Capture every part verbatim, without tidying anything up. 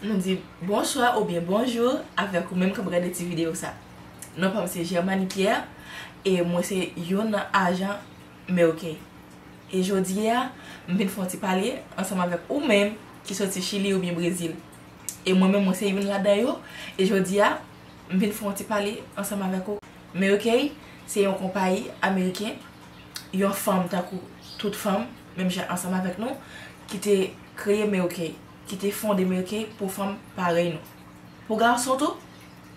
Nou di bonswa oubyen bonjou avèk ou menm k ap gade ti videyo sa. Non pa m se Germany Pierre e mwen se youn nan ajan Mary Kay. E jodi a, m vin fè yon ti pale ansanm avèk ou menm ki soti Chili oubyen Brezil. E mwen menm, mwen se youn ladan yo. E jodi a, m vin fè yon ti pale ansanm avèk ou. Mary Kay se yon konpayi ameriken, yon fanm tankou tout fanm, menm jan ansanm avèk nou, ki te kreye Mary Kay, ki te fonde Mary Kay pou fanm parèy nou. Pou gason tou,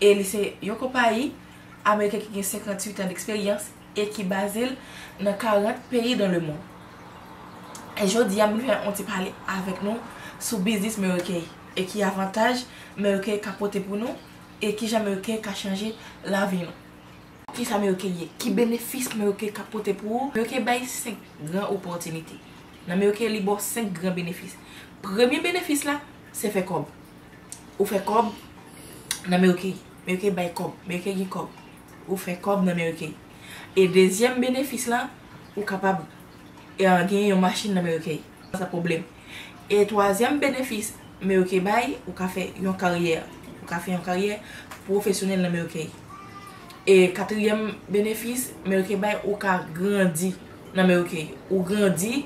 e li se yon konpayi ameriken ki gen senkanntuit an deksperyans e ki baze l nan karant peyi dans le monde. E jodi a, m vin fè yon ti pale avèk nou sou biznis Mary Kay e ki avantaj Mary Kay ka pote pou nou e kijan Mary Kay ka chanje lavi nou. Kisa Mary Kay ye? Ki benefis Mary Kay ka pote pou ou? Mary Kay bay senk gran opòtinite. Nan Mary Kay, li ba w senk gran benefis. Premye benefis la, se fè kòb. Ou fè kòb nan Mary Kay. Mary Kay bay kòb. Mary Kay gen kòb. Ou fè kòb nan Mary Kay. E dezyèm benefis la, ou kapab e, gen yon machin nan Mary Kay. Sa pwoblèm. E twazyèm benefis Mary Kay bay, ou ka fè yon karyè. Ou ka fè yon karyè pwofesyonèl nan Mary Kay. E katriyèm benefis Mary Kay bay, ou ka grandi nan Mary Kay. Ou grandi,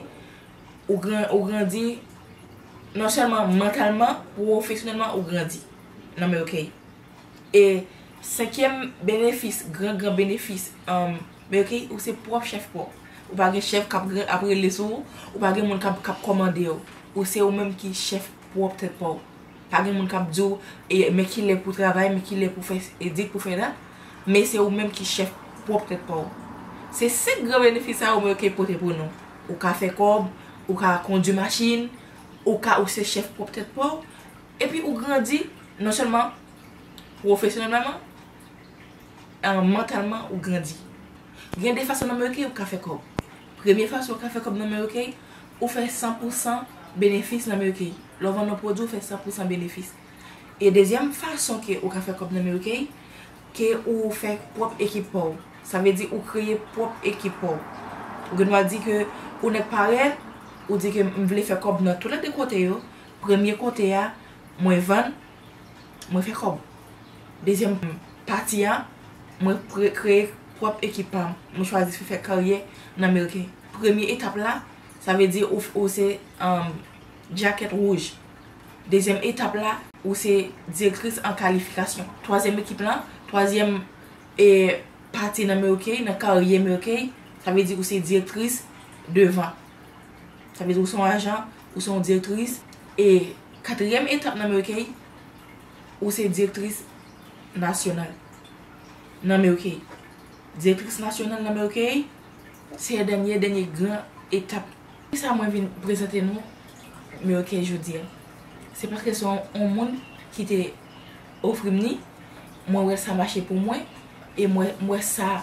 ou gran, ou grandi non sèlman mantalman, pwofesyonèlman ou grandi nan Mary Kay. E senkyèm benefis, gran gran benefis, um, Mary Kay, ou se pwòp chèf pa w. Ou pa gen chèf k ap, ap rele sou ou, ou pa gen moun k ap, k ap kòmande w. Ou se ou menm ki chèf pwòp tèt pa w. Pa gen moun k ap di w, e, men kilè pou travay, men kilè pou fè, e, dit pou fè dat, men se ou menm ki chèf pwòp tèt pa w. Se senk gran benefis sa yo Mary Kay pote pou nou. Ou ka fè kòb, ou ka kondui machin, ou ka, ou se chèf pwòp tèt pa w, epi ou grandi non sèlman pwofesyonèlman, e, mantalman ou grandi. Gen de fason nan Mary Kay ou ka fè kòb. Premye fason ou ka fè kòb nan Mary Kay, ou fè san pou san benefis nan Mary Kay. Lè w vann yon pwodui, ou fè san pou san benefis. E dezyèm fason ke ou ka fè kòb nan Mary Kay, ke ou fè pwòp ekip pa w. Sa vle di ou kreye pwòp ekip pa w. Ou gen dwa di ke ou nèk parèt, ou di ke m vle fè kòb nan toulède kote yo. Premye kote a, mwen vann, mwen fè kòb. Dezyèm pati a, mwen pre-, kreye pwòp ekip pa m. Mwen chwazi fè karyè nan Mary Kay. Premye etap la, sa vle di ou, ou se, um, djakèt wouj. Dezyèm etap la, ou se direktris an kalifikasyon. Twazyèm ekip la, twazyèm, e, pati nan Mary Kay, nan karyè Mary Kay, sa vle di ou se direktris devan. Sa vle di ou se yon ajan, ou se yon direktris. E katriyèm etap nan Mary Kay, ou se direktris nasyonal nan Mary Kay. Direktris nasyonal nan Mary Kay, se dènye, dènye gran etap. Kisa mwen vin prezante nou Mary Kay jodi a? Se paske se yon, yon moun ki te ofri m li, mwen wè sa mache pou mwen, e mwen, mwen wè sa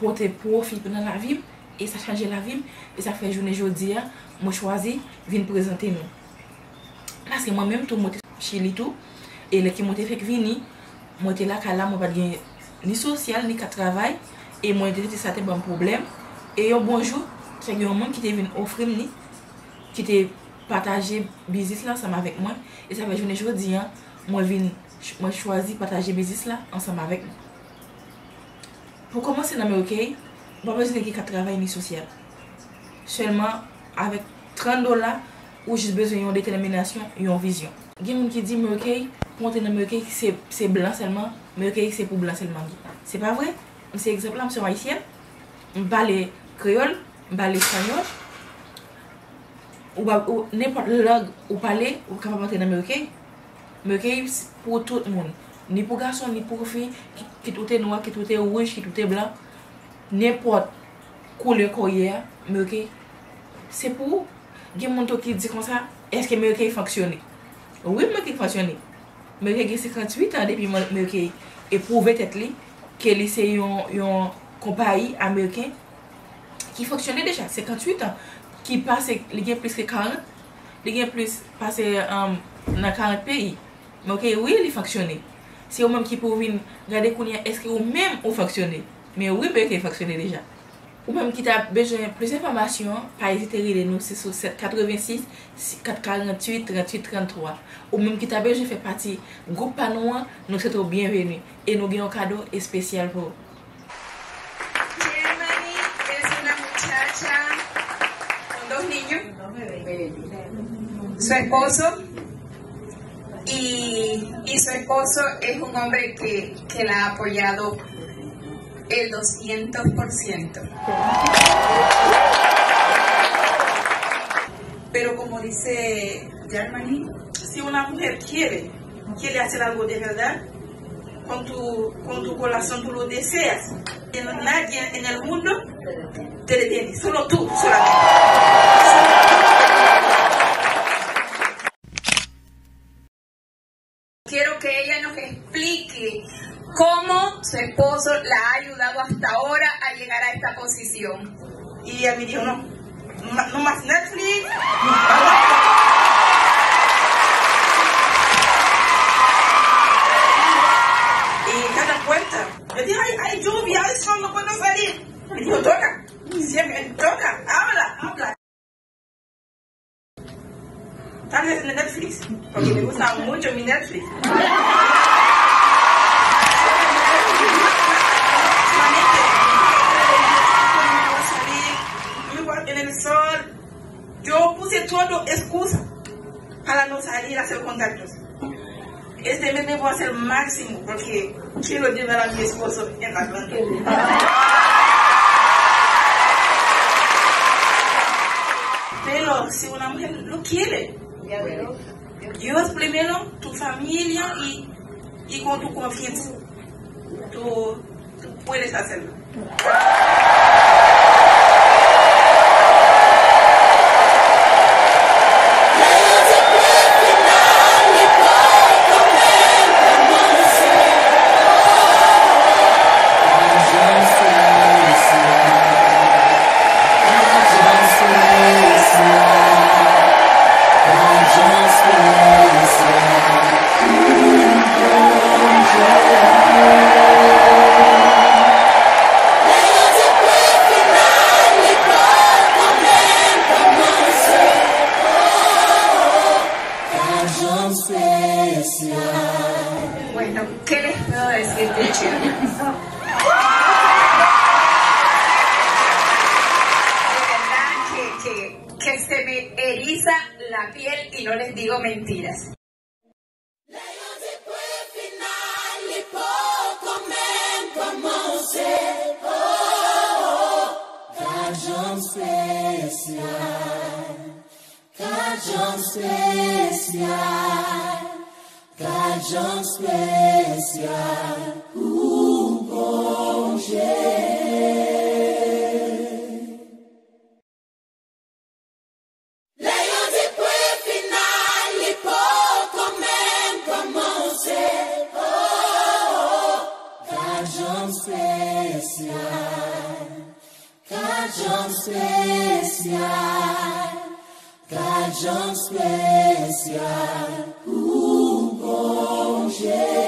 pote pwofi nan lavi m, e sa chanje lavi m, e sa fè jounen jodi a, mwen chwazi vin prezante nou. Paske mwen menm tou, mwen te Chili tou, e lè ke mwen te fèk vini, mwen te lakay la, mwen pa t gen ni sosyal, ni kat travay, e mwen te santi sa te ban m pwoblèm. E yon bon jou, se gen yon moun ki te vin ofri m li, ki te pataje biznis la ansanm avèk mwen, e sa fè jounen jodi a, mwen vin, mwen chwazi pataje biznis la ansanm avèk nou. Pou kòmanse nan Mary Kay, ou pa bezwen gen kat travay ni sosyal. Sèlman avèk trant dola, ou jis bezwen yon detèminasyon, yon vizyon. Gen moun ki di Mary Kay, pou antre nan Mary Kay, se, se blan sèlman, Mary Kay se pou blan sèlman li. Se pa vre. M se egzanp la, m se yon ayisyèn, m pale kreyòl, m pale espanyòl. Ou pa, ou, nenpòt lang ou pale, ou kapab antre nan Mary Kay. Mary Kay pou tout moun. Ni pou gason, ni pou fi, ki-, kit ou te nwa, kit ou te wouj, kit ou te blan. Nenpòt koulè ke w ye a, Mary Kay se pou ou. Gen moun tou ki di konsa, èske Mary Kay fonksyone? Wi, Mary Kay fonksyone. Mary Kay gen senkanntuit an depi Mary Kay epwouve tèt li ke li se yon, yon konpayi ameriken ki fonksyone deja, senkanntuit an, ki pase, li gen plis ke karant, li gen plis pase, um, nan karant peyi. Men ok, wi, li fonksyone. Se ou menm ki pou vin gade kounye a, èske ou menm ou fonksyone? Men wi, Mary Kay fonksyone deja. Ou menm ki ta bezwen plis enfòmasyon, pa ezite rele nou sis sou sèt katrevensis, kat karanntuit, tranntuit, tranntwa. Ou menm ki ta bezwen fè pati gwoup pa nou an, nou swete w byenveni e nou gen yon kado espesyal pou ou. Germany es una muchacha con dos niños. Su esposo y, y su esposo es un hombre que, que la ha apoyado el doscientos por ciento. Pero como dice Germany, si una mujer quiere, quiere hacer algo de verdad, con tu, con tu corazón tú lo deseas, que nadie en el mundo te detiene, solo tú solamente. Quiero que ella nos explique cómo su esposo la ha ayudado hasta ahora a llegar a esta posición. Y ella me dijo, no, no más Netflix. Y cada puerta. Yo dije, ay, ay, lluvia, ay, sol, no puedo salir. Me dijo, toca, siempre toca, habla, habla. Tal vez en Netflix, porque me gusta mucho mi Netflix. Solamente, no puedo salir, no me puedo en el sol. Yo puse todo excusa para no salir a hacer contactos. Este mes me voy a hacer máximo porque quiero llevar a mi esposo en la planta. Pero si una mujer lo quiere, Dios primero, tu familia y, y con tu confianza. Tú, tú puedes hacerlo. Bueno, ¿qué les puedo decir de Chile? De verdad que, que, que se me eriza la piel y no les digo mentiras. Lè yo di pwen final, li poko menm kòmanse. Oh, oh, oh. Gad jan espesyal. Gad jan espesyal. Gad jan espesyal. Ou Bondye. Lè yo di pwen final, li poko menm kòmanse. Oh, oh, oh. Gad jan espesyal. Gad jan espesyal. Gad jan espesyal. Ou Bondye.